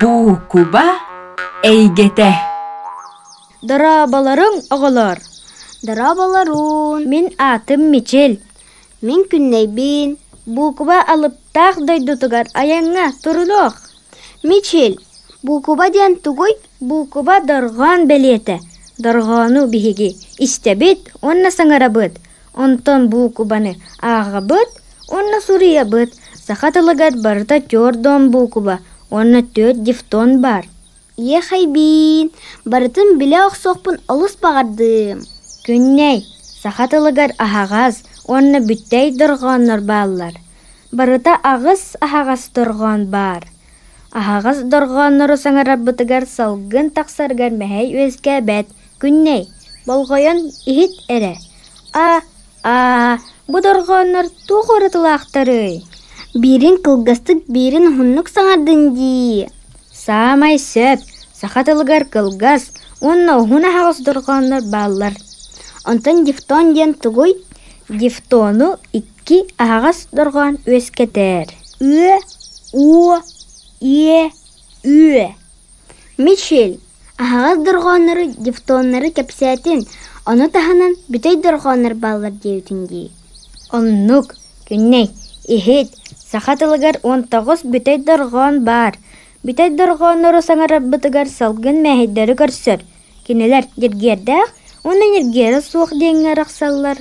Буукуба эйгэтэ Дорооболоруҥ, оҕолор! Дорооболоруун! Мин аатым Мичил. Мин Күннэйбин. Буукуба алыптаах дойдутугар айаҥҥа турунуох. Мичил, буукуба диэн тугуй? Буукуба дорҕоон бэлиэтэ. Дорҕоону биһиги истэбит уонна саҥарабыт. Онтон буукубаны ааҕабыт уонна суруйабыт. Саха тылыгар барыта түөрт буукуба уонна түөрт дифтон баар. Иэхэйбиин, барытын билэ охсуохпун олус баҕардым. Күннэй, саха тылыгар аһаҕас уонна бүтэй дорҕооннор бааллар. Барыта аҕыс аһаҕас дорҕоон баар. Аһаҕас дорҕооннору саҥарарбытыгар салгын тахсарыгар мэһэй үөскээбэт. Күннэй, болҕойон иһит эрэ. А, аа, бу дорҕооннор туох уратылаахтарый? Биирин кылгастык, биирин уһуннук саҥардын дии. Саамай сөп, саха тылыгар кылгас уонна уһун аһаҕас дорҕооннор бааллар. Онтон дифтон диэн тугуй? Дифтону икки аһаҕас дорҕоон үөскэтэр: ы, у, е, үө. Мичил, аһаҕас дорҕооннору, дифтоннары кэпсээтин, ону таһынан бүтэй дорҕооннор бааллар диэбитиҥ дии. Оннук, Күннэй, иһит, саха тылыгар 19 бүтэй дорҕоон баар. Бүтэй дорҕооннору саҥарарбытыгар салгын мэһэйдэри көрсөр. Кинилэр ньиргиэрдээх уонна ньиргиэрэ суох диэҥҥэ арахсаллар.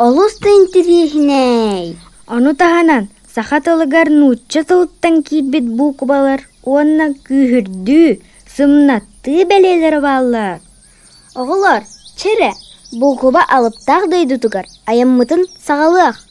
Олус да интэриэһинэй! Ону таһынан, саха тылыгар нуучча тылыттан киирбит буукубалар уонна күүһүрдүү, сымнаттыы бэлиэлэрэ бааллар. Оҕолор, чэ эрэ, буукуба алыптаах дойдутугар айаммытын саҕалыах!